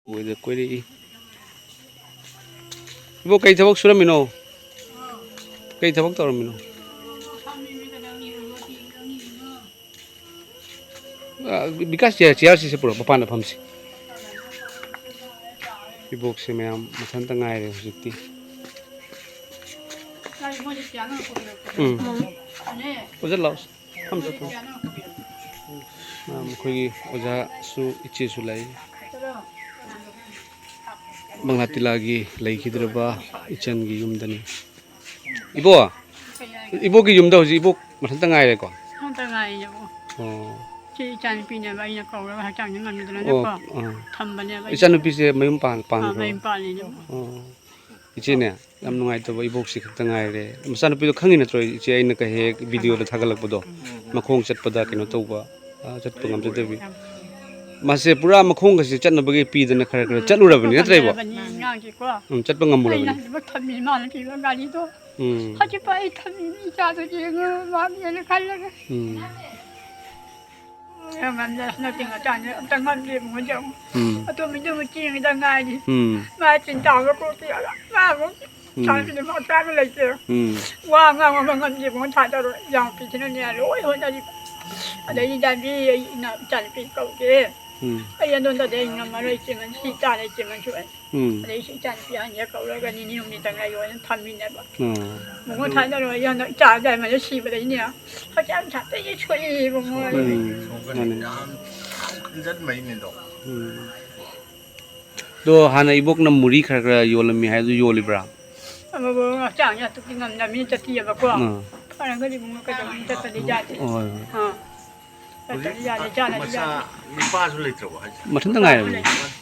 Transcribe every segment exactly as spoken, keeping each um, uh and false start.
ꯎꯗ ꯀꯨꯏꯔꯦ꯫ ꯏꯕꯣ, ꯀꯩ ꯊꯕꯛ ꯁꯨꯔꯝꯃꯤꯅꯣ? ꯀꯩ ꯊꯕꯛ ꯇꯧꯔꯝꯃꯤꯅꯣ? ꯑ, ꯕꯤꯀꯥꯁ, ꯆꯤꯌꯥꯔ, ꯆꯤꯌꯥꯔꯁꯤ ꯁꯤ ꯄꯨꯔꯛꯑꯣ, ꯃꯄꯥꯟꯗ ꯐꯝꯁꯤ꯫ ꯏꯕꯣꯛꯁꯦ ꯃꯌꯥꯝ ꯃꯊꯟꯇ ꯉꯥꯏꯔꯦ ꯍꯧꯖꯤꯛꯇꯤ꯫ ꯎꯝ꯫ ꯑꯣꯖꯥ ꯂꯥꯛꯑꯣ꯫ ꯐꯝꯁꯤ, ꯐꯝꯁꯤ꯫ ꯑ, ꯃꯈꯣꯏꯒꯤ ꯑꯣꯖꯥꯁꯨ ꯏꯆꯦꯁꯨ ꯂꯩ꯫ ꯕꯪꯂꯥ ꯇꯤꯂꯥꯒꯤ ꯂꯩꯈꯤꯗ꯭ꯔꯕ ꯏꯆꯟꯒꯤ ꯌꯨꯝꯗꯅꯤ꯫ ꯏꯕꯣ, ꯏꯕꯣꯛꯀꯤ ꯌꯨꯝꯗ ꯍꯧꯖꯤꯛ ꯏꯕꯣꯛ ꯃꯊꯟꯇ ꯉꯥꯏꯔꯦꯀꯣ? ꯑꯝꯇ ꯉꯥꯏꯔꯤꯅꯦꯕꯣ꯫ ꯑꯣ꯫ ꯁꯤ ꯏꯆꯥꯅꯨꯄꯤꯅꯦꯕ, ꯑꯩꯅ ꯀꯧꯔꯒ ꯍꯛꯆꯥꯡꯁꯦ ꯉꯝꯗ꯭ꯔꯦꯅꯀꯣ ꯑꯣ, ꯑꯥ꯫ ꯊꯝꯕꯅꯦꯕ ꯑꯩꯁꯦ꯫ ꯏꯆꯥꯅꯨꯄꯤꯁꯦ ꯃꯌꯨꯝ ꯄꯥꯟ-, ꯑꯥ, ꯄꯥꯟꯈ꯭ꯔꯣ? ꯃꯌꯨꯝ ꯄꯥꯜꯂꯤꯅꯦꯕ꯫ ꯑꯣ꯫ ꯏꯆꯦꯅꯦ, ꯌꯥꯝ ꯅꯨꯡꯉꯥꯏꯇꯕ ꯏꯕꯣꯛꯁꯤ ꯈꯛꯇ ꯉꯥꯏꯔꯦ꯫ ꯃꯆꯥꯅꯨꯄꯤꯗꯣ ꯈꯪꯉꯤ ꯅꯠꯇ꯭ꯔꯣ ꯏꯆꯦ, ꯑꯩꯅ ꯀꯩ ꯍꯦꯛ ꯚꯤꯗꯤꯑꯣꯗ ꯊꯥꯒꯠꯂꯛꯄꯗꯣ? ꯃꯈꯣꯡ ꯆꯠꯄꯗ ꯀꯩꯅꯣ ꯇꯧꯕ, ꯑ, ꯆꯠꯄ ꯉꯝꯖꯗꯕꯤ꯫ ꯃꯥꯁꯦ ꯄꯨꯔꯥ ꯃꯈꯣꯡꯒꯁꯦ ꯆꯠꯅꯕꯒꯤ ꯄꯤꯗꯅ ꯈꯔ ꯈꯔ ꯎꯝ, ꯆꯠꯂꯨꯔꯕꯅꯤ, ꯅꯠꯇ꯭ꯔ ꯏꯕꯣ? ꯉꯝꯖꯔꯕꯅꯤ, ꯑꯉꯥꯡꯁꯦꯀꯣ꯫ ꯎꯝ, ꯆꯠꯄ ꯑꯩꯅ ꯉꯝꯃꯨꯔꯕꯅꯤ꯫ ꯍꯧꯖꯤꯛꯐꯥꯎ ꯊꯝꯃꯤ, ꯃꯥꯅ ꯄꯤꯕ ꯒꯥꯔꯤꯗꯣ꯫ ꯎꯝ꯫ ꯍꯧꯖꯤꯛꯐꯥꯎ ꯑꯩ ꯊꯝꯃꯤ, ꯏꯆꯥꯗꯣ ꯌꯦꯡꯉꯣ, ꯃꯥꯅꯦꯅ ꯈꯜꯂꯒ꯫ ꯎꯝ꯫ ꯉꯝꯗꯦ, ꯍꯟꯗꯛꯀꯤ ꯃꯇꯥꯡꯁꯦ ꯑꯝꯇ ꯉꯝꯗꯦ, ꯃꯉꯣꯟꯗ ꯑꯃꯨꯛ꯫ ꯎꯝ꯫ ꯑꯇꯣꯝꯕꯤꯗꯨ ꯑꯃꯨꯛ ꯆꯦꯟꯈꯤꯗ ꯉꯥꯏꯔꯤ꯫ ꯎꯝ꯫ ꯃꯥ ꯆꯤꯟ ꯆꯥꯎꯕ ꯀꯣꯛ ꯄꯤꯛꯑꯒ ꯃꯥ ꯑꯃꯨꯛ ꯎꯝ꯫ ꯁꯥꯟꯅꯕꯤꯗ ꯃꯥ ꯆꯥꯕ ꯂꯩꯇꯦ꯫ ꯎꯝ꯫ ꯋꯥ ꯉꯥꯡꯕ ꯉꯝꯗꯦ, ꯃꯉꯣꯟ ꯊꯥꯗꯔꯣꯏ꯫ ꯏꯅꯥꯎꯄꯤꯁꯤꯅꯅꯦ ꯂꯣꯏ ꯍꯣꯠꯅꯔꯤ꯫ ꯑꯗꯩꯗꯤ ꯗꯥꯕꯤ ꯑꯩ ꯏꯅꯥꯎ ꯏꯆꯥꯅꯨꯄꯤ ꯀꯧꯒꯦ꯫ ꯎꯝ꯫ ꯑꯩ ꯑꯗꯣꯝꯗꯗꯤ ꯑꯩ ꯉꯝꯃꯔꯣꯏ, ꯏꯆꯦ ꯃꯟꯁꯨ ꯁꯤ ꯆꯥꯔꯦ, ꯏꯆꯦ ꯃꯟꯁꯨ ꯑꯩ꯫ ꯎꯝ꯫ ꯑꯗꯩ ꯏꯆꯥ ꯅꯨꯄꯤ ꯑꯍꯟꯁꯦ ꯀꯧꯔꯒ ꯅꯤꯅꯤ ꯍꯨꯝꯅꯤ ꯇꯪ ꯂꯩꯌꯣꯅ ꯊꯝꯃꯤꯅꯦꯕ꯫ ꯑꯥ꯫ ꯃꯉꯣꯟ ꯊꯥꯗꯔꯣꯏ ꯍꯥꯏꯅ ꯏꯆꯥ ꯑꯗꯥꯏ ꯃꯗ ꯁꯤꯕꯗꯩꯅꯦ꯫ ꯍꯛꯆꯥꯡ ꯁꯥꯠꯇꯒꯤ ꯁꯣꯛꯏꯕ ꯃꯉꯣꯟ꯫ ꯎꯝ, ꯃꯥꯅꯦ꯫ ꯌꯥꯝ, ꯌꯥꯝ ꯈꯟꯖꯟꯕꯩꯅꯦꯗꯣ꯫ ꯎꯝ꯫ ꯑꯗꯣ ꯍꯥꯟꯅ ꯏꯕꯣꯛꯅ ꯃꯨꯔꯤ ꯈꯔ ꯈꯔ ꯌꯣꯜꯂꯝꯃꯤ ꯍꯥꯏꯗꯨ ꯌꯣꯜꯂꯤꯕ꯭ꯔꯥ? ꯑꯃꯕꯨ ꯍꯛꯆꯥꯡꯁꯦ ꯑꯗꯨꯛꯀꯤ ꯉꯝꯗꯕꯅꯤꯅ ꯆꯠꯇꯤꯌꯦꯕꯀꯣ꯫ ꯑꯥ꯫ ꯐꯔꯒꯗꯤ ꯏꯕꯨꯡꯉꯣ ꯀꯩꯗꯧꯅꯤ ꯆꯠꯇꯗꯤ ꯌꯥꯗꯦ꯫ ꯍꯣꯏ, ꯍꯣꯏ꯫ ꯑꯥ꯫ ꯆꯠꯇꯗꯤ ꯌꯥꯗꯦ, ꯆꯥꯗꯗꯤ ꯃꯆꯥ ꯌꯥꯗꯦ꯫ ꯅꯨꯄꯥꯁꯨ ꯂꯩꯇ꯭ꯔꯕꯣ ꯍꯥꯏꯁꯦ? ꯃꯊꯟꯇ ꯉꯥꯏꯔꯕꯅꯦ꯫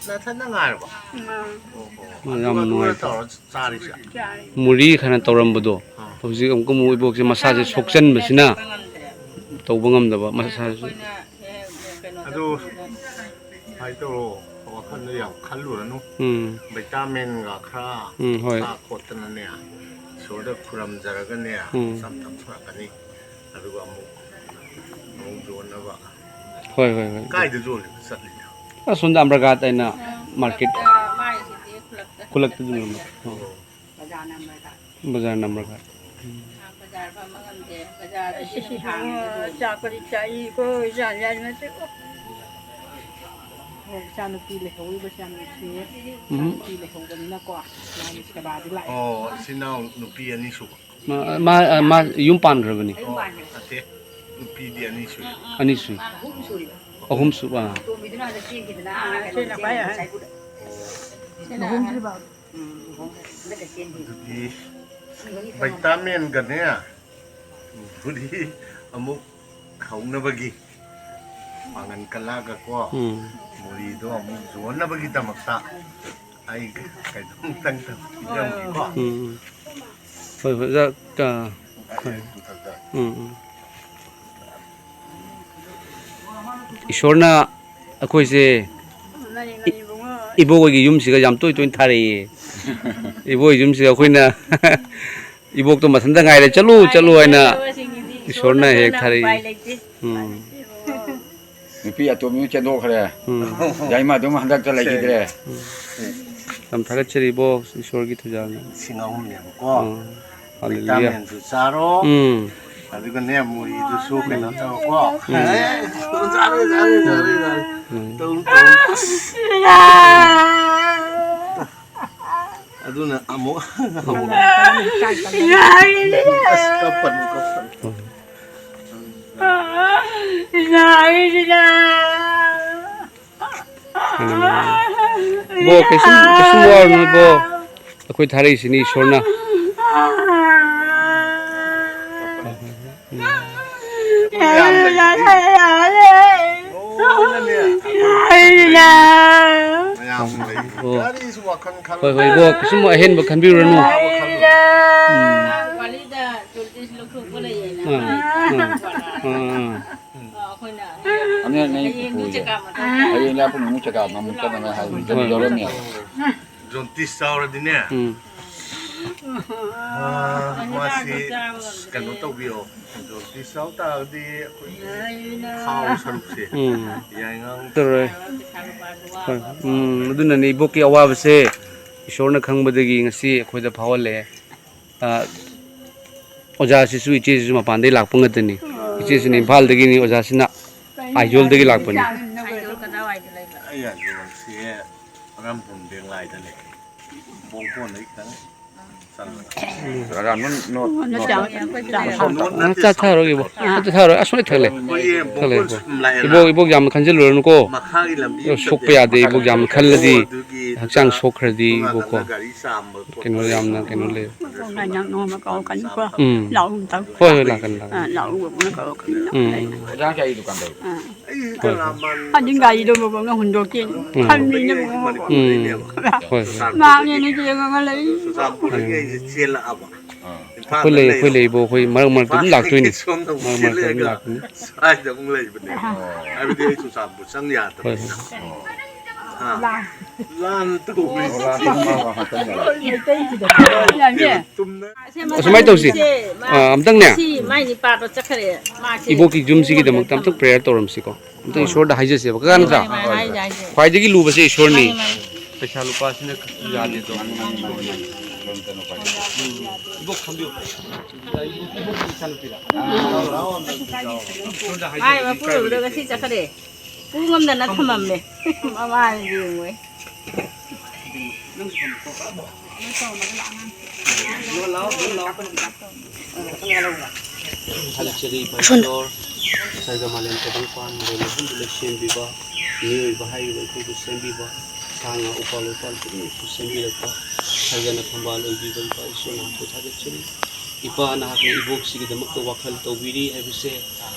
ꯅꯊꯟꯇ ꯉꯥꯏꯔꯕꯣ? ꯎꯝ꯫ ꯑꯣ, ꯑꯣ꯫ ꯃꯥ ꯌꯥꯝ ꯑꯗꯨꯒ ꯅꯨꯡꯉꯥꯏꯇꯦ꯫ ꯇꯧꯔ ꯆꯥꯔꯤꯁꯦ? ꯆꯥꯔꯤ꯫ ꯃꯨꯔꯤ ꯈꯔ ꯇꯧꯔꯝꯕꯗꯣ ꯑꯥ꯫ ꯍꯧꯖꯤꯛ ꯑꯃꯨꯛꯀ ꯑꯃꯨꯛ ꯏꯕꯣꯛꯁꯦ ꯃꯁꯥꯁꯦ ꯁꯣꯛꯆꯟꯕꯁꯤꯅ ꯇꯧꯕ ꯉꯝꯗꯕ ꯃꯁꯥꯁꯦ꯫ ꯑꯗꯨ ꯁꯨꯃꯥꯏꯅ ꯇꯧꯔꯣ, ꯋꯥꯈꯜꯗ ꯌꯥꯝ ꯈꯜꯂꯨꯔꯅꯨ꯫ ꯎꯝ꯫ ꯚꯤꯇꯥꯃꯤꯟꯒ ꯈꯔ ꯎꯝ, ꯍꯣꯏ꯫ ꯆꯥ ꯈꯣꯠꯇꯅꯅꯦ, ꯏꯁꯣꯔꯗ ꯈꯨꯔꯝꯖꯔꯒꯅꯦ, ꯎꯝ꯫ ꯇꯞ ꯇꯞ ꯐꯔꯛꯀꯅꯤ꯫ ꯑꯗꯨꯒ ꯑꯃꯨꯛ, ꯑꯃꯨꯛ ꯌꯣꯟꯅꯕ꯫ ꯍꯣꯏ, ꯍꯣꯏ, ꯍꯣꯏ꯫ ꯀꯥꯏꯗ ꯌꯣꯜꯂꯤꯅꯣ ꯆꯠꯂꯤꯅꯣ? ꯑꯁꯣꯝꯗ ꯑꯝꯕ꯭ꯔꯒꯥꯠ ꯍꯥꯏꯅ ꯃꯥꯔꯀꯦꯠ꯫ ꯃꯥꯏꯁꯤꯗꯤ ꯈꯨꯂꯛꯇ꯫ ꯈꯨꯂꯛꯇ ꯑꯗꯨꯝ ꯌꯣꯟꯕ꯫ ꯑꯣ꯫ ꯕꯖꯥꯔ ꯅꯝꯕꯔꯗ꯫ ꯕꯖꯥꯔ ꯅꯝꯕꯔꯗ꯫ ꯎꯝ꯫ ꯕꯖꯥꯔ ꯐꯝꯕ ꯉꯝꯗꯦ꯫ ꯕꯖꯥꯔꯗꯗꯤ ꯑꯁ, ꯑꯗꯨꯝ ꯍꯥꯡꯉꯦ ꯑꯗꯨꯝ꯫ ꯆꯥꯛꯄꯗꯤ ꯆꯥꯛꯏꯀꯣ, ꯏꯆꯥ ꯌꯥꯏ ꯅꯠꯇꯦꯀꯣ꯫ ꯍꯣꯏ, ꯏꯆꯥꯅꯨꯄꯤ ꯂꯩꯍꯧꯔꯤꯕꯁꯦ ꯌꯥꯝ ꯅꯨꯡꯁꯤꯌꯦ꯫ ꯎꯝ꯫ ꯏꯆꯥꯅꯨꯄꯤ ꯂꯩꯍꯧꯕꯅꯤꯅꯀꯣ, ꯃꯥꯒꯤ ꯁꯦꯕꯥꯗꯤ ꯂꯥꯛꯑꯦ꯫ ꯑꯣ, ꯏꯆꯤꯟ ꯏꯅꯥꯎ ꯅꯨꯄꯤ ꯑꯅꯤ ꯁꯨꯕ꯫ ꯃꯥ, ꯃꯥ, ꯃꯥ ꯌꯨꯝ ꯄꯥꯟꯈ꯭ꯔꯕꯅꯤ꯫ ꯑꯣ, ꯅꯠꯇꯦ꯫ ꯅꯨꯄꯤꯗꯤ ꯑꯅꯤ ꯁꯨꯏ꯫ ꯑꯅꯤ ꯁꯨꯏ꯫ ꯑꯍꯨꯝ ꯁꯨꯏ꯫ ꯑꯍꯨꯝ ꯁꯨꯕ꯫ ꯑꯥ꯫ ꯑꯇꯣꯝꯕꯤꯗꯨꯅ ꯍꯟꯗꯛ ꯆꯦꯟꯈꯤꯗꯅ, ꯑꯥ, ꯁꯤꯅ ꯈ꯭ꯋꯥꯏ ꯑꯍꯟ꯫ ꯁꯤꯅ ꯑꯍꯟ꯫ ꯎꯝ, ꯍꯟꯗꯛꯀ ꯆꯦꯟꯈꯤ꯫ ꯑꯗꯨꯗꯤ ꯁꯤꯕꯒꯤ ꯊꯧꯔꯝ꯫ ꯚꯤꯇꯥꯃꯤꯟꯒꯅꯦ, ꯒꯨꯂꯤ ꯑꯃꯨꯛ ꯍꯧꯅꯕꯒꯤ ꯄꯥꯡꯒꯜ ꯀꯜꯂꯛꯑꯒꯀꯣ, ꯎꯝ꯫ ꯃꯣꯔꯤꯗꯣ ꯑꯃꯨꯛ ꯌꯣꯟꯅꯕꯒꯤꯗꯃꯛꯇ ꯑꯩ ꯀꯩꯅꯣꯝꯇꯪ ꯄꯤꯖꯔꯝꯒꯦꯀꯣ꯫ ꯎꯝ꯫ ꯍꯣꯏ, ꯍꯣꯏ, ꯑꯣꯖꯥ, ꯑ, ꯍꯣꯏ꯫ ꯎꯝ, ꯎꯝ꯫ ꯏꯁꯣꯔꯅ ꯑꯩꯈꯣꯏꯁꯦ ꯏ-, ꯏꯕꯣꯛ ꯍꯣꯏꯒꯤ ꯌꯨꯝꯁꯤꯒ ꯌꯥꯝ ꯇꯣꯏ ꯇꯣꯏꯅ ꯊꯥꯔꯛꯏꯌꯦ꯫ ꯏꯕꯣꯛ ꯍꯣꯏ ꯌꯨꯝꯁꯤꯒ ꯑꯩꯈꯣꯏꯅ ꯏꯕꯣꯛꯇꯣ ꯃꯊꯟꯇ ꯉꯥꯏꯔꯦ, "ꯆꯠꯂꯨ, ꯆꯠꯂꯨ" ꯍꯥꯏꯅ ꯏꯁꯣꯔꯅ ꯍꯦꯛ ꯊꯥꯔꯛꯏ꯫ ꯎꯝ꯫ ꯅꯨꯄꯤ ꯑꯇꯣꯝꯕꯤ ꯆꯦꯟꯊꯣꯛꯈ꯭ꯔꯦ꯫ ꯎꯝ꯫ ꯌꯥꯏꯃ ꯑꯗꯨꯝ ꯍꯟꯗꯛꯇ ꯂꯩꯈꯤꯗ꯭ꯔꯦ꯫ ꯎꯝ꯫ ꯌꯥꯝ ꯊꯥꯒꯠꯆꯔꯤ ꯏꯕꯣ, ꯏꯁꯣꯔꯒꯤ ꯊꯧꯖꯥꯜꯅ꯫ ꯂꯤꯁꯤꯡ ꯑꯍꯨꯝꯅꯦꯕꯀꯣ꯫ ꯎꯝ꯫ ꯍꯜꯂꯦꯂꯨꯌꯥ꯫ ꯚꯤꯇꯥꯃꯤꯟꯁꯨ ꯆꯥꯔꯣ꯫ ꯎꯝ꯫ ꯑꯗꯨꯒꯅꯦ, ꯃꯣꯔꯤꯗꯨꯁꯨ ꯀꯩꯅꯣ ꯇꯧꯔꯣꯀꯣ꯫ ꯎꯝ꯫ ꯑꯦ, ꯆꯥꯔꯣꯏ, ꯆꯥꯔꯣꯏ, ꯆꯥꯔꯣꯏ, ꯆꯥꯔꯣꯏ꯫ ꯎꯝ꯫ ꯇꯧꯅꯨ, ꯇꯧꯅꯨ꯫ ꯑꯁ꯫ ꯑꯗꯨꯅ ꯑꯃꯨꯛ, ꯑꯃꯨꯛ꯫ ꯑꯁ, ꯀꯞꯄꯅꯨ, ꯀꯞꯄꯅꯨ꯫ ꯏꯕꯣ, ꯀꯩꯁꯨꯝ, ꯀꯩꯁꯨꯝ ꯋꯥꯔꯨꯅꯨ, ꯏꯕꯣ꯫ ꯑꯩꯈꯣꯏ ꯊꯥꯔꯛꯏꯁꯤꯅꯤ ꯏꯁꯣꯔꯅ꯫ ꯃꯌꯥꯝ ꯂꯩ꯫ ꯑꯣ꯫ ꯀꯔꯤꯁꯨ ꯋꯥꯈꯜ ꯈꯜꯂꯨꯅꯨ꯫ ꯍꯣꯏ, ꯍꯣꯏ, ꯏꯕꯣ, ꯀꯩꯁꯨꯝ ꯑꯍꯦꯟꯕ ꯈꯟꯕꯤꯔꯨꯔꯅꯨ꯫ ꯎꯝ꯫ ꯋꯥꯔꯤꯗ ꯖꯣꯟꯗꯤꯁ ꯂꯧꯊꯣꯛꯄ ꯂꯩꯌꯦꯅ꯫ ꯑꯥ, ꯑꯥ, ꯑꯥ, ꯑꯥ꯫ ꯑꯩꯈꯣꯏꯅ ꯑꯅꯤ, ꯑꯅꯤ ꯍꯌꯦꯡꯗꯤ ꯄꯨꯔꯦ꯫ ꯆꯦꯀꯥ ꯃꯊꯛꯇ꯫ ꯍꯌꯦꯡ ꯂꯥꯛꯄ ꯅꯨꯃꯤꯠ ꯆꯦꯀꯥ ꯑꯃꯃꯨꯛ ꯆꯠꯅꯉꯥꯏ ꯍꯥꯏꯕ ꯍꯣꯏ꯫ ꯌꯥꯎꯔꯝꯃꯦ꯫ ꯖꯣꯟꯗꯤꯁ ꯆꯥꯎꯔꯗꯤꯅꯦ꯫ ꯎꯝ꯫ ꯑꯥ, ꯃꯥꯁꯤ ꯀꯩꯅꯣ ꯇꯧꯕꯤꯌꯣ, ꯑꯗꯣ ꯄꯤꯁ ꯌꯥꯎ ꯇꯥꯔꯒꯗꯤ ꯑꯩꯈꯣꯏꯒꯤ ꯊꯥꯎ ꯁꯔꯨꯛꯁꯦ ꯎꯝ꯫ ꯌꯥꯏꯉꯪ ꯇꯧꯔꯣꯏ꯫ ꯍꯣꯏ꯫ ꯎꯝ, ꯑꯗꯨꯅꯅꯦ ꯏꯕꯣꯛꯀꯤ ꯑꯋꯥꯕꯁꯦ ꯏꯁꯣꯔꯅ ꯈꯪꯕꯗꯒꯤ ꯉꯁꯤ ꯑꯩꯈꯣꯏꯗ ꯐꯥꯎꯍꯜꯂꯛꯑꯦ꯫ ꯑ, ꯑꯣꯖꯥꯁꯤꯁꯨ, ꯏꯆꯦꯁꯤꯁꯨ ꯃꯄꯥꯟꯗꯒꯤ ꯂꯥꯛꯄ ꯉꯥꯛꯇꯅꯤ꯫ ꯏꯆꯦꯁꯤꯅ ꯏꯝꯐꯥꯜꯗꯒꯤꯅꯤ, ꯑꯣꯖꯥꯁꯤꯅ ꯑꯥꯏꯖꯣꯜꯗꯒꯤ ꯂꯥꯛꯄꯅꯤ꯫ ꯑꯩ ꯑꯥꯏꯖꯣꯜꯁꯤ ꯑꯔꯥꯝꯕꯨꯡ ꯕꯦꯡꯂꯥꯏꯗ ꯂꯩ꯫ ꯕꯣꯡꯀꯣꯟꯗꯒꯤ ꯈꯤꯇꯪ ꯆꯠꯂꯒ꯫ ꯎꯝ꯫ ꯆꯥꯊꯔꯣꯏ ꯏꯕꯣ꯫ ꯑꯥ꯫ ꯑꯝꯇ ꯊꯛꯑꯔꯣꯏ꯫ ꯑꯁꯨꯃꯥꯏꯅ ꯊꯛꯂꯦ꯫ ꯑꯩꯈꯣꯏꯒꯤ ꯊꯛꯂꯦ ꯕꯣꯡꯀꯣꯟ ꯏꯕꯣ꯫ ꯁꯨꯝ ꯂꯥꯛꯑꯦꯅ ꯏꯕꯣ, ꯏꯕꯣ ꯌꯥꯝꯅ ꯈꯟꯖꯤꯜꯂꯨꯔꯅꯨꯀꯣ꯫ ꯃꯈꯥꯒꯤ ꯂꯝꯕꯤ ꯑꯃ ꯁꯣꯛꯄ ꯆꯠꯂꯦ꯫ ꯌꯥꯗꯦ ꯏꯕꯣ, ꯌꯥꯝꯅ ꯈꯜꯂꯗꯤ ꯑꯗꯨꯒꯤ ꯍꯛꯆꯥꯡ ꯁꯣꯛꯈ꯭ꯔꯗꯤ ꯁꯣꯝ ꯏꯕꯣꯀꯣ꯫ ꯅꯥꯀꯟꯗ ꯒꯥꯔꯤ ꯆꯥꯝꯕ ꯈꯣꯠꯄ ꯀꯩꯅꯣ ꯌꯥꯝꯅ ꯂꯩꯕ꯫ ꯀꯩꯅꯣ ꯂꯩ꯫ ꯅꯪ ꯅꯣꯡꯃ ꯀꯧꯔꯛꯀꯅꯤꯀꯣ꯫ ꯎꯝ꯫ ꯂꯥꯛꯑꯣ ꯑꯝꯇꯪ꯫ ꯍꯣꯏ, ꯍꯣꯏ, ꯂꯥꯛꯀꯅꯤ, ꯂꯥꯛꯀꯅꯤ꯫ ꯑꯥ, ꯂꯥꯛꯑꯣ ꯑꯃꯨꯛ ꯀꯧꯔꯛꯀꯅꯤ꯫ ꯎꯝ꯫ ꯑꯣꯖꯥ ꯀꯩ ꯗꯨꯀꯥꯟ ꯇꯧꯔꯤ? ꯑꯥ꯫ ꯍꯣꯏ, ꯍꯣꯏ꯫ ꯑꯗꯨ ꯒꯥꯔꯤꯗꯣ ꯕꯕꯥꯅ ꯍꯨꯟꯗꯣꯛꯀꯦ꯫ ꯎꯝ꯫ ꯈꯟꯕꯤꯅ ꯕꯕꯥ꯫ ꯎꯝ꯫ ꯍꯣꯏ, ꯍꯣꯏ꯫ ꯃꯥꯡꯉꯦꯅ ꯌꯦꯡꯉꯒ ꯂꯩ꯫ ꯎꯝ꯫ ꯑꯩꯈꯣꯏ ꯂꯩ, ꯑꯩꯈꯣꯏ ꯂꯩ ꯏꯕꯣ, ꯑꯩꯈꯣꯏ ꯃꯔꯛ ꯃꯔꯛꯇ ꯑꯗꯨꯝ ꯂꯥꯛꯇꯣꯏꯅꯤ꯫ ꯃꯔꯛ ꯃꯔꯛꯇ ꯑꯗꯨꯝ ꯂꯥꯛꯀꯅꯤ꯫ ꯁ꯭ꯋꯥꯏꯗ ꯑꯃꯨꯛ ꯂꯩꯕꯅꯦ꯫ ꯑꯥ꯫ ꯍꯥꯏꯕꯗꯤ ꯑꯩ ꯆꯨꯔꯆꯥꯟꯄꯨꯔ ꯆꯪ ꯍꯣꯏ, ꯌꯥꯗꯕꯅꯤꯅ꯫ ꯍꯣꯏ꯫ ꯑꯥ꯫ ꯂꯥꯟ ꯇꯧꯔꯤꯁꯦ꯫ ꯂꯥꯟ ꯇꯧꯔꯤꯁꯦ꯫ ꯇꯨꯝꯅ ꯑꯁꯨꯃꯥꯏꯅ ꯇꯧꯁꯤ꯫ ꯁꯦ, ꯃꯥ ꯑꯥ, ꯑꯝꯇꯪꯅꯦ꯫ ꯁꯤ ꯃꯥꯏ ꯅꯨꯄꯥꯗꯣ ꯆꯠꯈ꯭ꯔꯦ꯫ ꯃꯥꯁꯦ ꯏꯕꯣꯛꯀꯤ ꯌꯨꯝꯁꯤꯒꯤꯗꯃꯛꯇ ꯑꯝꯇꯪ ꯄ꯭ꯔꯦꯌꯔ ꯇꯧꯔꯝꯁꯤꯀꯣ꯫ ꯑꯝꯇꯪ ꯏꯁꯣꯔꯗ ꯍꯥꯏꯖꯁꯦꯕ꯫ ꯀꯀꯥ ꯅꯠꯇ꯭ꯔꯥ? ꯃꯥꯅꯤ, ꯃꯥꯅꯤ, ꯍꯥꯏꯁꯦ, ꯍꯥꯏꯁꯦ꯫ ꯈ꯭ꯋꯥꯏꯗꯒꯤ ꯂꯨꯕꯁꯦ ꯏꯁꯣꯔꯅꯤ꯫ ꯃꯥꯅꯤ, ꯃꯥꯅꯤ꯫ ꯄꯩꯁꯥ ꯂꯨꯄꯥꯁꯤꯅ ꯌꯥꯗꯦꯗꯣ꯫ ꯏꯕꯣꯛ ꯈꯟꯕꯤꯌꯨ꯫ ꯏꯕꯣꯛꯀꯤ ꯏꯆꯥꯅꯨꯄꯤꯔꯥ? ꯃꯥꯏ ꯃꯄꯨꯔꯣꯏꯕꯗꯣ ꯉꯁꯤ ꯆꯠꯈ꯭ꯔꯦ꯫ ꯄꯨ ꯉꯝꯗꯅ ꯊꯝꯃꯝꯃꯦ꯫ ꯃꯃꯥꯅ ꯌꯦꯡꯉꯣꯏ꯫ ꯊꯥꯒꯠꯆꯔꯤ ꯏꯄꯥ ꯏꯁꯣꯔ, ꯁꯔꯒ ꯃꯥꯂꯦꯝ ꯇꯥꯏꯕꯪꯄꯥꯟ ꯃꯔꯩ ꯂꯩꯍꯨꯝꯗ ꯂꯩꯁꯦꯝꯕꯤꯕ, ꯃꯤꯑꯣꯏꯕ ꯍꯥꯏꯔꯤꯕ ꯑꯩꯈꯣꯏꯕꯨ ꯁꯦꯝꯕꯤꯕ, ꯁꯥ ꯉꯥ ꯎꯄꯥꯜ ꯋꯥꯄꯥꯜ ꯄꯨꯝꯅꯃꯛꯄꯨ ꯁꯦꯝꯕꯤꯔꯛꯄ, ꯁꯔꯒꯅ ꯐꯝꯕꯥꯜ ꯑꯣꯏꯕꯤꯕ ꯏꯄꯥ ꯏꯁꯣꯔ ꯅꯍꯥꯛꯄꯨ ꯊꯥꯒꯠꯆꯔꯤ꯫ ꯏꯄꯥ ꯅꯍꯥꯛꯅ ꯏꯕꯣꯛꯁꯤꯒꯤꯗꯃꯛꯇ ꯋꯥꯈꯜ ꯇꯧꯕꯤꯔꯤ ꯍꯥꯏꯕꯁꯦ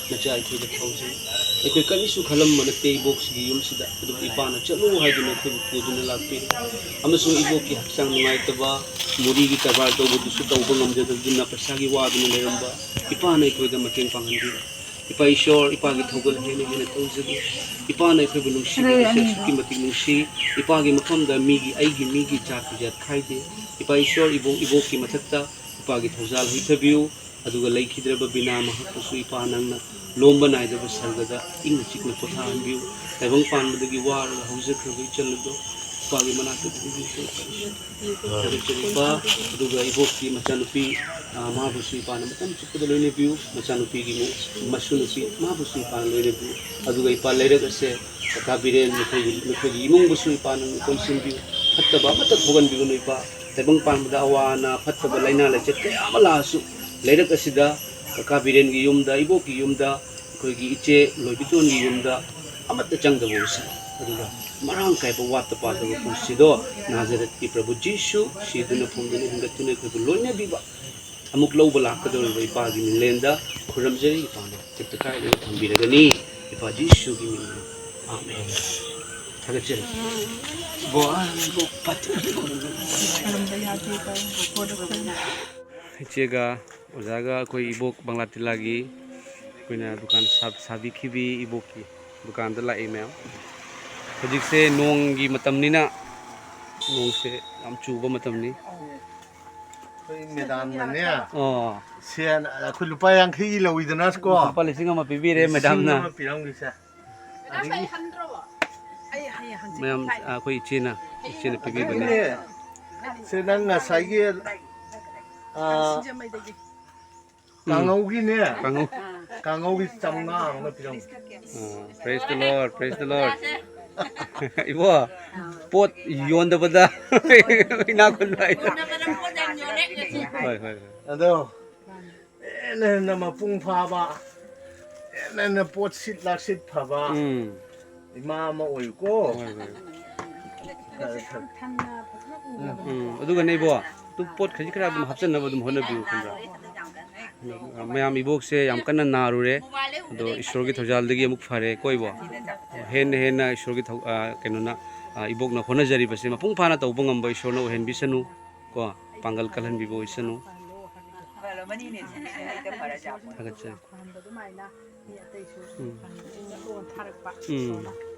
ꯅꯆꯥ ꯑꯩꯈꯣꯏꯗ ꯊꯧꯖꯩ꯫ ꯑꯩꯈꯣꯏ ꯀꯔꯤꯁꯨ ꯈꯜꯂꯝꯕ ꯅꯠꯇꯦ ꯏꯕꯣꯛꯁꯤꯒꯤ ꯌꯨꯝꯁꯤꯗ, ꯑꯗꯨꯕꯨ ꯏꯄꯥꯅ ꯆꯠꯂꯨ ꯍꯥꯏꯗꯨꯅ ꯑꯩꯈꯣꯏꯕꯨ ꯄꯨꯗꯨꯅ ꯂꯥꯛꯄꯤꯔꯦ꯫ ꯑꯃꯁꯨꯡ ꯏꯕꯣꯛꯀꯤ ꯍꯛꯆꯥꯡ ꯅꯨꯡꯉꯥꯏꯇꯕ, ꯃꯨꯔꯤꯒꯤ ꯀꯔꯕꯥꯔ ꯇꯧꯕꯗꯨꯁꯨ ꯇꯧꯕ ꯉꯝꯖꯗꯗꯨꯅ ꯄꯩꯁꯥꯒꯤ ꯋꯥꯗꯨꯅ ꯂꯩꯔꯝꯕ ꯏꯄꯥꯅ ꯑꯩꯈꯣꯏꯗ ꯃꯇꯦꯡ ꯄꯥꯡꯍꯟꯕꯤꯔꯦ꯫ ꯏꯄꯥ ꯏꯁꯣꯔ, ꯏꯄꯥꯒꯤ ꯊꯧꯒꯜ ꯍꯦꯟꯅ ꯍꯦꯟꯅ ꯇꯧꯖꯒꯦ꯫ ꯏꯄꯥꯅ ꯑꯩꯈꯣꯏꯕꯨ ꯅꯨꯡꯁꯤꯕꯤꯕꯁꯦ ꯑꯁꯨꯛꯀꯤ ꯃꯇꯤꯛ ꯅꯨꯡꯁꯤ꯫ ꯏꯄꯥꯒꯤ ꯃꯐꯝꯗ ꯃꯤꯒꯤ, ꯑꯩꯒꯤ, ꯃꯤꯒꯤ ꯖꯥꯠ ꯕꯤꯖꯥꯠ ꯈꯥꯏꯗꯦ꯫ ꯏꯄꯥ ꯏꯁꯣꯔ, ꯏꯕꯣꯛ, ꯏꯕꯣꯛꯀꯤ ꯃꯊꯛꯇ ꯏꯄꯥꯒꯤ ꯊꯧꯖꯥꯜ ꯍꯩꯊꯕꯤꯌꯨ꯫ ꯑꯗꯨꯒ ꯂꯩꯈꯤꯗ꯭ꯔꯕ ꯕꯤꯅꯥ ꯃꯍꯥꯛꯄꯨꯁꯨ ꯏꯄꯥ ꯅꯪꯅ ꯂꯣꯝꯕ ꯅꯥꯏꯗꯕ ꯁꯔꯒꯗ ꯏꯪꯅ ꯆꯤꯛꯅ ꯄꯣꯊꯥꯍꯟꯕꯤꯌꯨ꯫ ꯇꯥꯏꯕꯪ ꯄꯥꯟꯕꯗꯒꯤ ꯋꯥꯔꯒ ꯍꯧꯖꯈ꯭ꯔꯕ ꯏꯆꯜ ꯑꯗꯣ ꯏꯄꯥꯒꯤ ꯃꯅꯥꯛꯇ ꯊꯝꯕꯤꯌꯨ꯫ ꯊꯥꯒꯠꯆꯔꯤ ꯏꯄꯥ꯫ ꯑꯗꯨꯒ ꯏꯕꯣꯛꯀꯤ ꯃꯆꯥꯅꯨꯄꯤ, ꯑ, ꯃꯥꯕꯨꯁꯨ ꯏꯄꯥꯅ ꯃꯇꯝ ꯆꯨꯞꯄꯗ ꯂꯣꯏꯅꯕꯤꯌꯨ꯫ ꯃꯆꯥꯅꯨꯄꯤꯒꯤ ꯃꯨ-, ꯃꯁꯨ ꯅꯨꯄꯤ ꯃꯥꯕꯨꯁꯨ ꯏꯄꯥꯅ ꯂꯣꯏꯅꯕꯤꯌꯨ꯫ ꯑꯗꯨꯒ ꯏꯄꯥ ꯂꯩꯔꯛ ꯑꯁꯦ ꯀꯀꯥ ꯕꯤꯔꯦꯟ ꯃꯈꯣꯏꯒꯤ, ꯃꯈꯣꯏꯒꯤ ꯏꯃꯨꯡꯕꯨꯁꯨ ꯏꯄꯥꯅ ꯀꯣꯟꯁꯤꯟꯕꯤꯌꯨ꯫ ꯐꯠꯇꯕ ꯑꯃꯠꯇ ꯊꯣꯛꯍꯟꯕꯤꯒꯅꯨ ꯏꯄꯥ꯫ ꯇꯥꯏꯕꯪ ꯄꯥꯟꯕꯗ ꯑꯋꯥ ꯑꯅꯥ ꯐꯠꯇꯕ ꯂꯥꯏꯅꯥ ꯂꯥꯏꯆꯠ ꯀꯌꯥ ꯑꯃ ꯂꯥꯛꯑꯁꯨ ꯂꯩꯔꯛ ꯑꯁꯤꯗ ꯀꯀꯥ ꯕꯤꯔꯦꯟꯒꯤ ꯌꯨꯝꯗ, ꯏꯕꯣꯛꯀꯤ ꯌꯨꯝꯗ, ꯑꯩꯈꯣꯏꯒꯤ ꯏꯆꯦ ꯂꯣꯏꯕꯤꯇꯣꯟꯒꯤ ꯌꯨꯝꯗ ꯑꯃꯠꯇ ꯆꯪꯗꯕ ꯑꯣꯏꯁꯅꯨ꯫ ꯑꯗꯨꯒ ꯃꯔꯥꯡ ꯀꯥꯏꯕ ꯋꯥꯠꯇ ꯄꯥꯗꯕ ꯄꯨꯟꯁꯤꯗꯣ ꯅꯥꯖꯔꯦꯠꯀꯤ ꯄ꯭ꯔꯚꯨ ꯖꯤꯁꯨ ꯁꯤꯗꯨꯅ ꯐꯨꯝꯗꯨꯅ ꯍꯤꯡꯒꯠꯇꯨꯅ ꯑꯩꯈꯣꯏꯕꯨ ꯂꯣꯏꯅꯕꯤꯕ ꯑꯃꯨꯛ ꯂꯧꯕ ꯂꯥꯛꯀꯗꯧꯔꯤꯕ ꯏꯄꯥꯒꯤ ꯃꯤꯡꯂꯦꯟꯗ ꯈꯨꯔꯨꯝꯖꯔꯤ꯫ ꯏꯄꯥꯅ ꯇꯦꯛꯇ ꯀꯥꯏꯗꯅ ꯊꯝꯕꯤꯔꯒꯅꯤ꯫ ꯏꯄꯥ ꯖꯤꯁꯨꯒꯤ ꯃꯤꯡꯗ꯫ ꯑꯥꯃꯦꯟ꯫ ꯊꯥꯒꯠꯆꯔꯤ꯫ ꯏꯆꯦꯒ ꯑꯣꯖꯥꯒ ꯑꯩꯈꯣꯏ ꯏꯕꯣꯛ ꯕꯪꯂꯥ ꯇꯤꯜꯂꯥꯒꯤ ꯑꯩꯈꯣꯏꯅ ꯗꯨꯀꯥꯟ ꯁꯥ-, ꯁꯥꯕꯤꯈꯤꯕꯤ ꯏꯕꯣꯛꯀꯤ ꯗꯨꯀꯥꯟꯗ ꯂꯥꯛꯏ ꯃꯌꯥꯝ꯫ ꯍꯧꯖꯤꯛꯁꯦ ꯅꯣꯡꯒꯤ ꯃꯇꯝꯅꯤꯅ, ꯅꯣꯡꯁꯦ ꯌꯥꯝ ꯆꯨꯕ ꯃꯇꯝꯅꯤ꯫ ꯑꯩꯈꯣꯏ ꯃꯦꯗꯥꯝꯅꯅꯦ, ꯑꯣ꯫ ꯁꯦꯟ ꯑꯩꯈꯣꯏ ꯂꯨꯄꯥ ꯌꯥꯡꯈꯩꯒꯤ ꯂꯧꯋꯤꯗꯅ ꯀꯣ꯫ ꯂꯨꯄꯥ ꯂꯤꯁꯤꯡ ꯑꯃ ꯄꯤꯕꯤꯔꯦ ꯂꯤꯁꯤꯡ ꯃꯦꯗꯥꯝꯅ꯫ ꯑꯃ ꯄꯤꯔꯝꯒꯦꯁꯦ꯫ ꯑꯗꯒꯤ ꯃꯌꯥꯝ, ꯑꯩꯈꯣꯏ ꯏꯆꯦꯅ, ꯏꯆꯦꯅ ꯄꯤꯕꯤꯕꯅꯦ꯫ ꯑꯗꯒꯤꯅꯦ, ꯁꯦ ꯅꯪ ꯉꯁꯥꯏꯒꯤ, ꯑꯥ, ꯎꯝ꯫ ꯀꯥꯡꯉꯧꯒꯤꯅꯦ꯫ ꯀꯥꯡꯉꯧ꯫ ꯀꯥꯡꯉꯧꯒꯤ ꯆꯥꯝꯃꯉꯥ ꯑꯃ ꯄꯤꯔꯝꯒꯦ꯫ ꯑꯣ, praise the Lord, praise the Lord꯫ ꯏꯕꯣ, ꯄꯣꯠ ꯌꯣꯟꯗꯕꯗ ꯏꯅꯥꯛ ꯈꯨꯟꯕ ꯍꯥꯏꯗꯣ꯫ ꯍꯣꯏ, ꯍꯣꯏ, ꯍꯣꯏ꯫ ꯑꯗꯣ ꯍꯦꯟꯅ ꯍꯦꯟꯅ ꯃꯄꯨꯡ ꯐꯥꯕ, ꯍꯦꯟꯅ ꯍꯦꯟꯅ ꯄꯣꯠ ꯁꯤꯠ ꯂꯥꯛꯁꯤꯠ ꯐꯕ ꯎꯝ꯫ ꯏꯃꯥ ꯑꯃ ꯑꯣꯏꯌꯨꯀꯣ꯫ ꯍꯣꯏ, ꯍꯣꯏ꯫ ꯎꯝ, ꯑꯗꯨꯒꯅꯦ ꯏꯕꯣ, ꯑꯗꯨꯝ ꯄꯣꯠ ꯈꯖꯤꯛ ꯈꯔ ꯑꯗꯨꯝ ꯍꯥꯞꯆꯟꯅꯕ ꯑꯗꯨꯝ ꯍꯣꯠꯅꯕꯤꯌꯨ, ꯈꯪꯕ꯭ꯔꯥ? ꯃꯌꯥꯝ ꯏꯕꯣꯛꯁꯦ ꯌꯥꯝ ꯀꯟꯅ ꯅꯥꯔꯨꯔꯦ, ꯑꯗꯣ ꯏꯁꯣꯔꯒꯤ ꯊꯧꯖꯥꯜꯗꯒꯤ ꯑꯃꯨꯛ ꯐꯔꯦ ꯀꯣ ꯏꯕꯣ꯫ ꯍꯦꯟꯅ ꯍꯦꯟꯅ ꯏꯁꯣꯔꯒꯤ ꯊꯧ-, ꯑ, ꯀꯩꯅꯣꯅ, ꯑ, ꯏꯕꯣꯛꯅ ꯍꯣꯠꯅꯖꯔꯤꯕꯁꯦ ꯃꯄꯨꯡ ꯐꯥꯅ ꯇꯧꯕ ꯉꯝꯕ ꯏꯁꯣꯔꯅ ꯑꯣꯏꯍꯟꯕꯤꯁꯅꯨ ꯀꯣ, ꯄꯥꯡꯒꯜ ꯀꯜꯍꯟꯕꯤꯕ ꯑꯣꯏꯁꯅꯨ꯫ ꯊꯥꯒꯠꯆꯔꯤ꯫ ꯐꯍꯟꯕ ꯑꯗꯨꯃꯥꯏꯅ ꯃꯤ ꯑꯇꯩꯁꯨ ꯎꯝ꯫ ꯐꯍꯟꯕꯁꯤꯡꯗ ꯂꯣꯟ ꯊꯥꯔꯛꯄ ꯎꯝ꯫ ꯏꯁꯣꯔꯅ꯫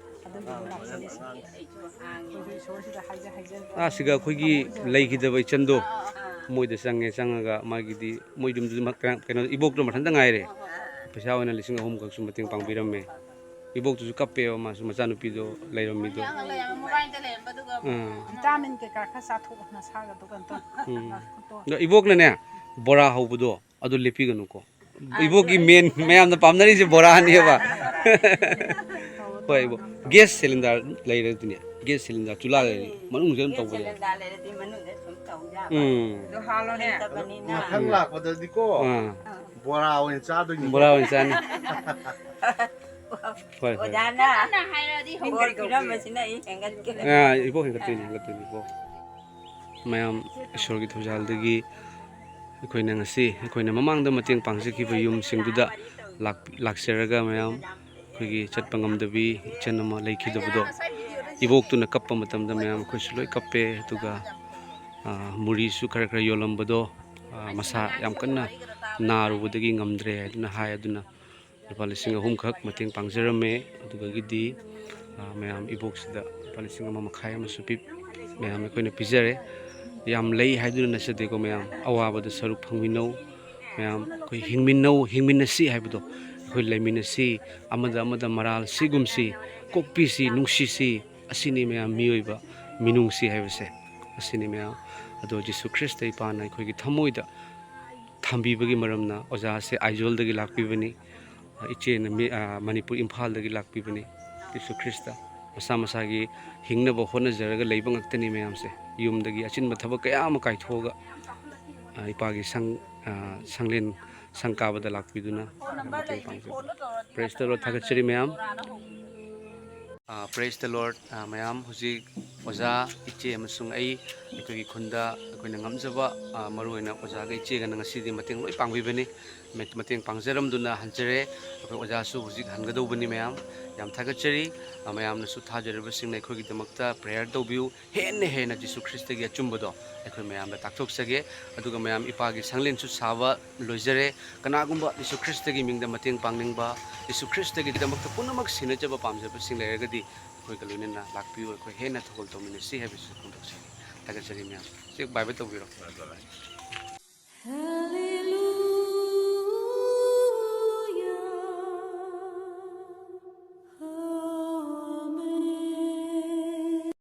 ꯑꯗꯨꯒꯤꯗꯤ ꯂꯥꯛꯆꯔꯤꯁꯦ꯫ ꯑꯩꯈꯣꯏꯁꯨ ꯏꯁꯣꯔꯁꯤꯗ ꯍꯥꯏꯖ ꯍꯥꯏꯖ ꯑꯥ, ꯁꯤꯒ ꯑꯩꯈꯣꯏꯒꯤ ꯂꯩꯈꯤꯗꯕ ꯏꯆꯟꯗꯣ ꯃꯣꯏꯗ ꯆꯪꯉꯦ, ꯆꯪꯉꯒ ꯃꯥꯒꯤꯗꯤ ꯃꯣꯏ ꯌꯨꯝꯗꯨꯁꯨ ꯃ-, ꯀꯩꯅꯣ, ꯀꯩꯅꯣ, ꯏꯕꯣꯛꯇꯣ ꯃꯊꯟꯇ ꯉꯥꯏꯔꯦ꯫ ꯄꯩꯁꯥ ꯑꯣꯏꯅ ꯂꯤꯁꯤꯡ ꯑꯍꯨꯝ ꯈꯛꯁꯨ ꯃꯇꯦꯡ ꯄꯥꯡꯕꯤꯔꯝꯃꯦ꯫ ꯏꯕꯣꯛꯇꯨꯁꯨ ꯀꯞꯄꯦꯕ, ꯃꯥꯁꯨ ꯃꯆꯥꯅꯨꯄꯤꯗꯣ ꯂꯩꯔꯝꯃꯤꯗꯣ꯫ ꯃꯣꯕꯥꯏꯜꯗ ꯂꯩꯔꯝꯕꯗꯨꯒ ꯑꯥ꯫ ꯚꯤꯇꯥꯃꯤꯟ ꯀꯩꯀꯥ ꯈꯔ ꯆꯥꯊꯣꯛꯑꯣ ꯅꯁꯥꯒꯗꯣ ꯀꯩꯅꯣ ꯇꯧ-, ꯎꯝ꯫ ꯅꯈꯨꯠꯇꯣ꯫ ꯑꯗꯣ ꯏꯕꯣꯛꯅꯅꯦ, ꯕꯣꯔꯥ ꯍꯧꯕꯗꯣ ꯑꯗꯨ ꯂꯦꯞꯄꯤꯒꯅꯨꯀꯣ꯫ ꯑꯥ, ꯏꯕꯣꯛꯀꯤ ꯑꯗꯨ main ꯃꯌꯥꯝꯅ ꯄꯥꯝꯅꯔꯤꯁꯦ ꯕꯣꯔꯥꯅꯦꯕ꯫ ꯍꯣꯏ, ꯏꯕꯣꯛ꯫ Gas cylinder ꯂꯩꯔꯦ ꯑꯗꯨꯅꯦ꯫ Gas cylinder ꯆꯨꯂꯥ ꯂꯩꯔꯦ꯫ ꯃꯅꯨꯡꯁꯦ ꯑꯗꯨꯝ ꯇꯧꯕ ꯌꯥꯏ꯫ Cylinder ꯂꯩꯔꯗꯤ ꯃꯅꯨꯡꯗ ꯁꯨꯝ ꯇꯧ ꯌꯥꯕ꯫ ꯎꯝ꯫ ꯑꯗꯨ ꯍꯥꯜꯂꯣꯅꯦ꯫ ꯂꯩꯇꯕꯅꯤꯅ꯫ ꯃꯊꯪ ꯂꯥꯛꯄꯗꯗꯤꯀꯣ, ꯑꯥ꯫ ꯕꯣꯔꯥ ꯑꯣꯏꯅ ꯆꯥꯗꯣꯏꯅꯤ꯫ ꯕꯣꯔꯥ ꯑꯣꯏꯅ ꯆꯥꯅꯤ꯫ ꯍꯣꯏ, ꯍꯣꯏ꯫ ꯑꯣꯖꯥꯅ ꯀꯟꯅ ꯍꯥꯏꯔꯗꯤ ꯕꯣꯔ ꯍꯧꯒꯠꯀꯦ꯫ ꯄꯤꯔꯝꯕꯁꯤꯅ ꯑꯩ ꯍꯦꯟꯒꯠꯀꯦ꯫ ꯑꯥ, ꯏꯕꯣꯛ ꯍꯦꯟꯒꯠꯇꯣꯏꯅꯤ, ꯍꯦꯟꯒꯠꯇꯣꯏꯅꯤ, ꯏꯕꯣꯛ꯫ ꯃꯌꯥꯝ ꯏꯁꯣꯔꯒꯤ ꯊꯧꯖꯥꯜꯗꯒꯤ ꯑꯩꯈꯣꯏꯅ ꯉꯁꯤ, ꯑꯩꯈꯣꯏꯅ ꯃꯃꯥꯡꯗ ꯃꯇꯦꯡ ꯄꯥꯡꯖꯈꯤꯕ ꯌꯨꯝꯁꯤꯡꯗꯨꯗ ꯂꯥꯛ-, ꯂꯥꯛꯆꯔꯒ ꯃꯌꯥꯝ ꯑꯩꯈꯣꯏꯒꯤ ꯆꯠꯄ ꯉꯝꯗꯕꯤ ꯏꯆꯟ ꯑꯃ ꯂꯩꯈꯤꯗꯕꯗꯣ, ꯏꯕꯣꯛꯇꯨꯅ ꯀꯞꯄ ꯃꯇꯝꯗ ꯃꯌꯥꯝ ꯑꯩꯈꯣꯏꯁꯨ ꯂꯣꯏ ꯀꯞꯄꯦ꯫ ꯑꯗꯨꯒ, ꯑꯥ, ꯃꯨꯔꯤꯁꯨ ꯈꯔ ꯈꯔ ꯌꯣꯜꯂꯝꯕꯗꯣ, ꯑꯥ, ꯃꯁꯥ ꯌꯥꯝ ꯀꯟꯅ ꯅꯥꯔꯨꯕꯗꯒꯤ ꯉꯝꯗ꯭ꯔꯦ ꯍꯥꯏꯗꯨꯅ ꯍꯥꯏ꯫ ꯑꯗꯨꯅ ꯂꯨꯄꯥ ꯂꯤꯁꯤꯡ ꯑꯍꯨꯝ ꯈꯛ ꯃꯇꯦꯡ ꯄꯥꯡꯖꯔꯝꯃꯦ꯫ ꯑꯗꯨꯗꯒꯤꯗꯤ, ꯑꯥ, ꯃꯌꯥꯝ ꯏꯕꯣꯛꯁꯤꯗ ꯂꯨꯄꯥ ꯂꯤꯁꯤꯡ ꯑꯃ ꯃꯈꯥꯏ ꯑꯃꯁꯨ ꯄꯤ-, ꯃꯌꯥꯝ ꯑꯩꯈꯣꯏꯅ ꯄꯤꯖꯔꯦ꯫ ꯌꯥꯝ ꯂꯩ ꯍꯥꯏꯗꯨꯅ ꯅꯠꯆꯗꯦꯀꯣ ꯃꯌꯥꯝ, ꯑꯋꯥꯕꯗ ꯁꯔꯨꯛ ꯐꯪꯃꯤꯟꯅꯧ꯫ ꯃꯌꯥꯝ ꯑꯩꯈꯣꯏ ꯍꯤꯡꯃꯤꯟꯅꯧ, ꯍꯤꯡꯃꯤꯟꯅꯁꯤ ꯍꯥꯏꯕꯗꯣ, ꯑꯩꯈꯣꯏ ꯂꯩꯃꯤꯟꯅꯁꯤ, ꯑꯃꯗ ꯑꯃꯗ ꯃꯔꯥꯜ ꯁꯤꯒꯨꯝꯁꯤ, ꯀꯣꯛꯄꯤꯁꯤ, ꯅꯨꯡꯁꯤꯁꯤ꯫ ꯑꯁꯤꯅꯤ ꯃꯌꯥꯝ ꯃꯤꯑꯣꯏꯕ ꯃꯤꯅꯨꯡꯁꯤ ꯍꯥꯏꯕꯁꯦ꯫ ꯑꯁꯤꯅꯤ ꯃꯌꯥꯝ꯫ ꯑꯗꯣ ꯖꯤꯁꯨ ꯈ꯭ꯔꯤꯁꯇ ꯏꯄꯥꯅ ꯑꯩꯈꯣꯏꯒꯤ ꯊꯃꯣꯏꯗ ꯊꯝꯕꯤꯕꯒꯤ ꯃꯔꯝꯅ ꯑꯣꯖꯥꯁꯦ ꯑꯥꯏꯖꯣꯜꯗꯒꯤ ꯂꯥꯛꯄꯤꯕꯅꯤ꯫ ꯏꯆꯦꯅ ꯃꯤ-, ꯑ, ꯃꯅꯤꯄꯨꯔ ꯏꯝꯐꯥꯜꯗꯒꯤ ꯂꯥꯛꯄꯤꯕꯅꯤ꯫ ꯖꯤꯁꯨ ꯈ꯭ꯔꯤꯁꯇ ꯃꯁꯥ ꯃꯁꯥꯒꯤ ꯍꯤꯡꯅꯕ ꯍꯣꯠꯅꯖꯔꯒ ꯂꯩꯕ ꯉꯥꯛꯇꯅꯤ ꯃꯌꯥꯝꯁꯦ꯫ ꯌꯨꯝꯗꯒꯤ ꯑꯆꯤꯟꯕ ꯊꯕꯛ ꯀꯌꯥ ꯑꯃ ꯀꯥꯏꯊꯣꯛꯑꯒ, ꯑ, ꯏꯄꯥꯒꯤ ꯁꯪ-, ꯑ, ꯁꯪꯂꯦꯟ ꯁꯪ ꯀꯥꯕꯗ ꯂꯥꯛꯄꯤꯗꯨꯅ ꯃꯇꯦꯡ ꯄꯥꯡꯖꯕ꯫ Praise the Lord, ꯊꯥꯒꯠꯆꯔꯤ ꯃꯌꯥꯝ꯫ ꯑ, praise the Lord, ꯑ, ꯃꯌꯥꯝ꯫ ꯍꯧꯖꯤꯛ ꯑꯣꯖꯥ ꯏꯆꯦ ꯑꯃꯁꯨꯡ ꯑꯩ, ꯑꯩꯈꯣꯏꯒꯤ ꯈꯨꯟꯗ ꯑꯩꯈꯣꯏꯅ ꯉꯝꯖꯕ, ꯑ, ꯃꯔꯨꯑꯣꯏꯅ ꯑꯣꯖꯥꯒ ꯏꯆꯦꯒꯅ ꯉꯁꯤꯗꯤ ꯃꯇꯦꯡ ꯂꯣꯏ ꯄꯥꯡꯕꯤꯕꯅꯤ꯫ ꯃ-, ꯃꯇꯦꯡ ꯄꯥꯡꯖꯔꯝꯗꯨꯅ ꯍꯟꯖꯔꯦ꯫ ꯑꯩꯈꯣꯏ ꯑꯣꯖꯥꯁꯨ ꯍꯧꯖꯤꯛ ꯍꯟꯒꯗꯧꯕꯅꯤ ꯃꯌꯥꯝ꯫ ꯌꯥꯝ ꯊꯥꯒꯠꯆꯔꯤ꯫ ꯑ, ꯃꯌꯥꯝꯅꯁꯨ ꯊꯥꯖꯔꯤꯕꯁꯤꯡꯅ ꯑꯩꯈꯣꯏꯒꯤꯗꯃꯛꯇ prayer ꯇꯧꯕꯤꯌꯨ꯫ ꯍꯦꯟꯅ ꯍꯦꯟꯅ ꯖꯤꯁꯨ ꯈ꯭ꯔꯤꯁꯇꯒꯤ ꯑꯆꯨꯝꯕꯗꯣ ꯑꯩꯈꯣꯏ ꯃꯌꯥꯝꯗ ꯇꯥꯛꯊꯣꯛꯆꯒꯦ꯫ ꯑꯗꯨꯒ ꯃꯌꯥꯝ ꯏꯄꯥꯒꯤ ꯁꯪꯂꯦꯟꯁꯨ ꯁꯥꯕ ꯂꯣꯏꯖꯔꯦ꯫ ꯀꯅꯥꯒꯨꯝꯕ ꯖꯤꯁꯨ ꯈ꯭ꯔꯤꯁꯇꯒꯤ ꯃꯤꯡꯗ ꯃꯇꯦꯡ ꯄꯥꯡꯅꯤꯡꯕ, ꯖꯤꯁꯨ ꯈ꯭ꯔꯤꯁꯇꯒꯤꯗꯃꯛꯇ ꯄꯨꯝꯅꯃꯛ ꯁꯤꯟꯅꯖꯕ ꯄꯥꯝꯖꯕꯁꯤꯡ ꯂꯩꯔꯒꯗꯤ ꯑꯩꯈꯣꯏꯒ ꯂꯣꯏꯅꯅ ꯂꯥꯛꯄꯤꯌꯨ꯫ ꯑꯩꯈꯣꯏ ꯍꯦꯟꯅ ꯊꯧꯒꯜ ꯇꯧꯃꯤꯟꯅꯁꯤ ꯍꯥꯏꯕꯁꯤꯁꯨ ꯐꯣꯡꯗꯣꯛꯆꯔꯤ꯫ ꯊꯥꯒꯠꯆꯔꯤ ꯃꯌꯥꯝ꯫ ꯆꯦ, bye bye ꯇꯧꯕꯤꯔꯣ꯫